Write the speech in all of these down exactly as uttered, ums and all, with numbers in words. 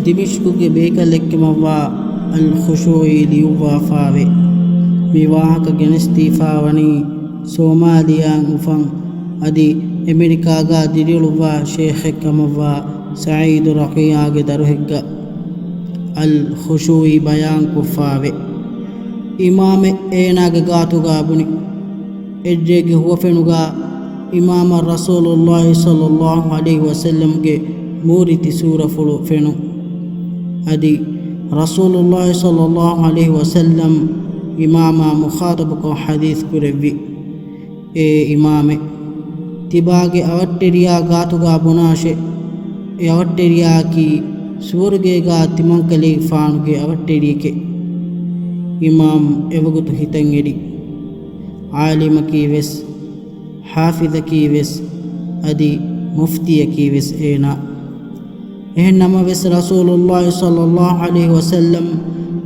ދިމިޝްޤުގެ ބޭކަލެއްކަމަށްވާ އަލް ޚުޝޫޢީ ލިޔުއްވާފާވޭ. މި ވާހަކަ ގެނެސްދީފާވަނީ ސޯމާލިޔާއިން އުފަން އަދި އެމެރިކާގާ ދިރިއުޅުއްވާ ޝޭޚެއްކަމަށްވާ ސަޢީދު ރަޤިޔާގެ ދަރުހެއްގަ އަލް ޚުޝޫޢީ ބަޔާންކޮށްފާވޭ. އިމާމެއް އޭނާގެ ގާތުގާ ބުނި. އެއްރޭގެ ހުވަފެނުގާ އިމާމަށް ރަސޫލުﷲ ޞައްލަﷲ ޢަލައިހި ވަސައްލަމްގެ މޫރިތި ސޫރަފުޅު ފެނު. އަދި ރަސޫލުﷲ ޞައްލަﷲ ޢަލައިހި ވަސައްލަމް އިމާމާ މުޚާޠަބުކޮށް ޙަދީޘް ކުރެއްވި. އޭ އިމާމެ! ތިބާގެ އަވަށްޓެރިޔާ ގާތުގާ ބުނާށޭ! އެ އަވަށްޓެރިޔާއަކީ ސުވަރުގޭގާ ތިމަންކަލޭގެފާނުގެ އަވަށްޓެރިޔެކޭ. އިމާމް އެވަގުތު ހިތަށް އެރި. ޢާލިމަކީ ވެސް، ޙާފިޡަކީ ވެސް، އަދި މުފްތީއަކީ ވެސް އޭނާ. އެހެން ނަމަވެސް، ރަސޫލުﷲ ޞައްލަﷲ ޢަލައިހި ވަސައްލަމް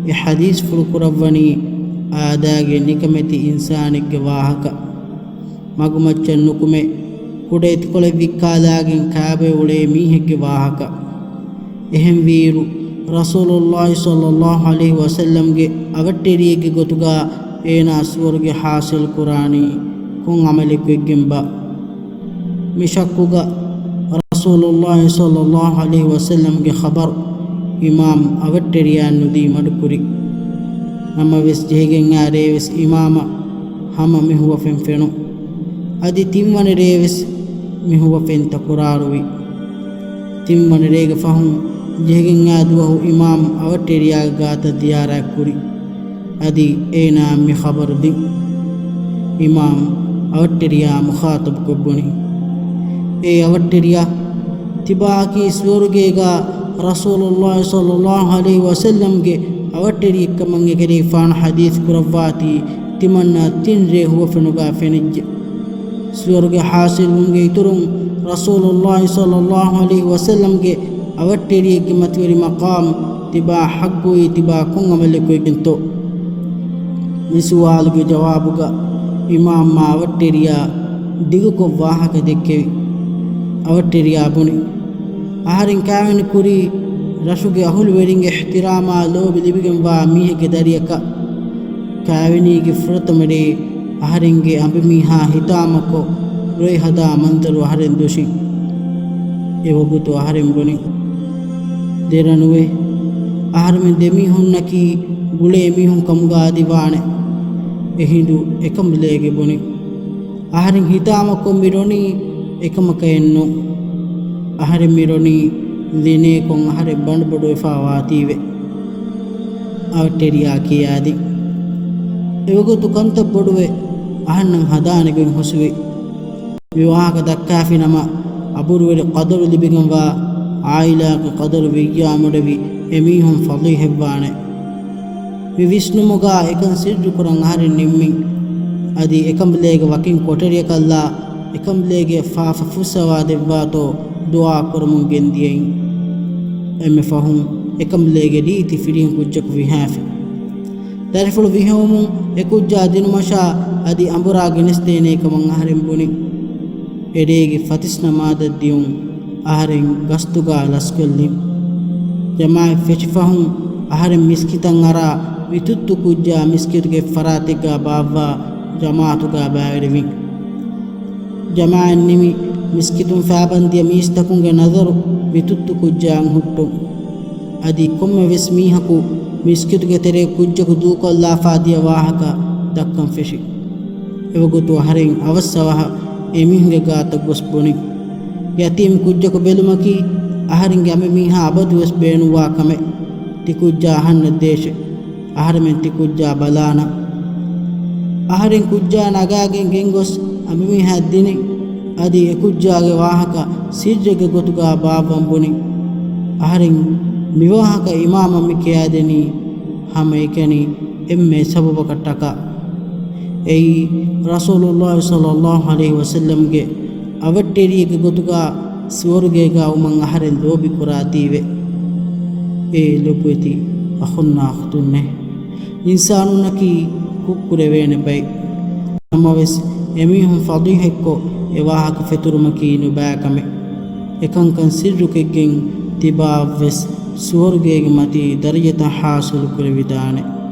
އެ ޙަދީޘްފުޅު ކުރައްވަނީ އާދައިގެ ނިކަމެތި އިންސާނެއްގެ ވާހަކަ. މަގުމައްޗަށް ނުކުމެ، ކުޑައިތިކޮޅެއް ވިއްކާލާގެން ކާބައި އުޅޭ މީހެއްގެ ވާހަކަ. އެހެންވީއިރު، ރަސޫލުﷲ ޞައްލަﷲ ޢަލައިހި ވަސައްލަމްގެ އަވަށްޓެރިއެއްގެ ގޮތުގާ އޭނާ ސުވަރުގެ ޙާޞިލް ކުރާނީ ކޮން ޢަމަލެއް ކޮށްގެންބާ؟ މި ޝައްކުގަ ރަސޫލުﷲ ޞައްލަﷲ ޢަލައިހި ވަސައްލަމްގެ ޚަބަރު އިމާމް އަވަށްޓެރިޔާއަށް ނުދީ މަޑުކުރި. ނަމަވެސް، ޖެހިގެން އާ ރޭވެސް އިމާމަށް ހަމަ މި ހުވަފެން ފެނު. އަދި ތިންވަނަ ރޭވެސް މި ހުވަފެން ތަކުރާރުވި. ތިންވަނަ ރޭގެ ފަހުން ޖެހިގެން އާ ދުވަހު އިމާމް އަވަށްޓެރިޔާގެ ގާތަށް ޒިޔާރާތް ކުރި. އަދި އޭނާ މި ޚަބަރު ދިން. އިމާމް އަވަށްޓެރިޔާ މުޚާޠަބުކޮށް ބުނި، އޭ އަވަށްޓެރިޔާ! ތިބާއަކީ ސުވަރުގޭގާ ރަސޫލުﷲ ޞައްލަﷲ ޢަލައިހި ވަސައްލަމްގެ އަވަށްޓެރިއެއްކަމަށް އެކަލޭގެފާނު ޙަދީޘް ކުރައްވާތީ ތިމަންނަ ތިން ރޭ ހުވަފެނުގާ ފެނިއްޖެ. ސުވަރުގެ ޙާޞިލްވުމުގެ އިތުރުން ރަސޫލުﷲ ޞައްލަﷲ ޢަލައިހި ވަސައްލަމްގެ އަވަށްޓެރިއެއްގެ މަތިވެރި މަޤާމް ތިބާ ޙައްޤުވީ ތިބާ ކޮން ޢަމަލެއް ކޮށްގެންތޯ؟ މި ސުވާލުގެ ޖަވާބުގަ އިމާމް މާ އަވަށްޓެރިޔާ ދިގުކޮށް ވާހަކަ ދެއްކެވި. އަވަށްޓެރިޔާ ބުނި، އަހަރެން ކާވެނި ކުރީ ރަށުގެ އަހުލުވެރިންގެ އިޙްތިރާމާ ލޯބި ލިބިގެންވާ މީހެއްގެ ދަރިއަކަށް. ކާވެނީގެ ފުރަތަމަ ރޭ އަހަރެންގެ އަނބިމީހާ ހިތާމަކޮށް ރޮއެ ހަދާ މަންޒަރު އަހަރެން ދޮށިން. އެވަގުތު އަހަރެން ބުނި، ދެރަ ނުވޭ. އަހަރެމެން ދެމީހުންނަކީ ގުޅޭ މީހުން ކަމުގަ އަދި ވާނެ. އެހިނދު އެކަނބުލޭގެ ބުނި، އަހަރެން ހިތާމަކޮށް މި ރޮނީ އެކަމަކަށް އެއްނު. އަހަރެން މި ރޮނީ ލިނޭކޮށް އަހަރެން ބަނޑުބޮޑުވެފާ ވާތީވެ. އަވަށްޓެރިޔާ ކިޔާދިން. އެވަގުތު ކަންތައް ބޮޑުވެ އަހަންނަށް ހަދާނެ ގޮތް ހުސްވި. މި ވާހަކަ ދައްކާފިނަމަ، އަބުރުވެރި ޤަދަރު ލިބިގެންވާ ޢާއިލާގެ ޤަދަރު ވިއްޔާ މޮޑެވި އެމީހުން ފަޟީޙަތްވާނެ. މި ވިސްނުމުގާ އެކަން ސިއްރުކުރަން އަހަރެން ނިންމިން. އަދި އެކަނބުލޭގެ ވަކިން ކޮޓަރިއަކަށްލާ އެކަނބުލޭގެ ފާފަ ފުއްސަވާ ދެއްވާތޯ ދުޢާ ކުރަމުން ގެންދިޔައިން. އެންމެ ފަހުން އެކަނބުލޭގެ ރީތި ފިރިހެން ކުއްޖަކު ވިހާފި. ދަރިފުޅު ވިހެއުމުން އެ ކުއްޖާ ދިނުމަށާ އަދި އަނބުރާ ގެނެސްދޭނޭ ކަމަށް އަހަރެން ބުނި. އެރޭގެ ފަތިސް ނަމާދަށް ދިޔުން އަހަރެން ގަސްތުގާ ލަސްކޮށްލިން. ޖަމާޢަތް ފެށިފަހުން އަހަރެން މިސްކިތަށް އަރާ މި ތުއްތު ކުއްޖާ މިސްކިތުގެ ފަރާތެއްގާ ބާއްވާ ޖަމާޢަތުގާ ބައިވެރިވިން. ޖަމާޢަތް ނިމި، މިސްކިތުން ފައިބަންދިޔަ މީސްތަކުންގެ ނަޒަރު މި ތުއްތު ކުއްޖާއަށް ހުއްޓުން. އަދި ކޮންމެވެސް މީހަކު މިސްކިތުގެ ތެރޭ ކުއްޖަކު ދޫކޮށްލާފާ ދިޔަ ވާހަކަ ދައްކަން ފެށި. އެވަގުތު އަހަރެން އަވަސްއަވަހަށް އެމީހުންގެ ގާތަށް ގޮސް ބުނި، ޔަތީމް ކުއްޖަކު ބެލުމަކީ އަހަރެންގެ އަނބިމީހާ އަބަދުވެސް ބޭނުންވާ ކަމެއް. ތި ކުއްޖާ އަހަންނަށް ދޭށެ. އަހަރެމެން ތި ކުއްޖާ ބަލާނަން. އަހަރެން ކުއްޖާ ނަގާގެން ގެންގޮސް އަނބިމީހާ ދިނިން. އަދި އެ ކުއްޖާގެ ވާހަކަ ސިއްރެއްގެ ގޮތުގާ ބާއްވަން ބުނި. އަހަރެން މިވާހަކަ އިމާމަށް މި ކިޔާދެނީ ހަމައެކަނި އެންމެ ސަބަބަކަށްޓަކާ. އެއީ، ރަސޫލުﷲ ޞައްލަﷲ ޢަލައިހި ވަސައްލަމްގެ އަވަށްޓެރިއެއްގެ ގޮތުގާ ސުވަރުގޭގާ ވުމަށް އަހަރެން ލޯބިކުރާތީވެ. އޭ ލޮބުވެތި އަޚުންނާ އުޚްތުންނޭ! އިންސާނުންނަކީ ކުށްކުރެވޭނެ ބައެއް. ނަމަވެސް، އެމީހުން ފަޟީޙަތްކޮށް އެ ވާހަކަ ފެތުރުމަކީ ނުބައި ކަމެއް. އެކަންކަން ސިއްރުކޮށްގެން ތިބާއަށްވެސް ސުވަރުގޭގެ މަތީ ދަރަޖަތައް ހާސިލު ކުރެވިދާނެ.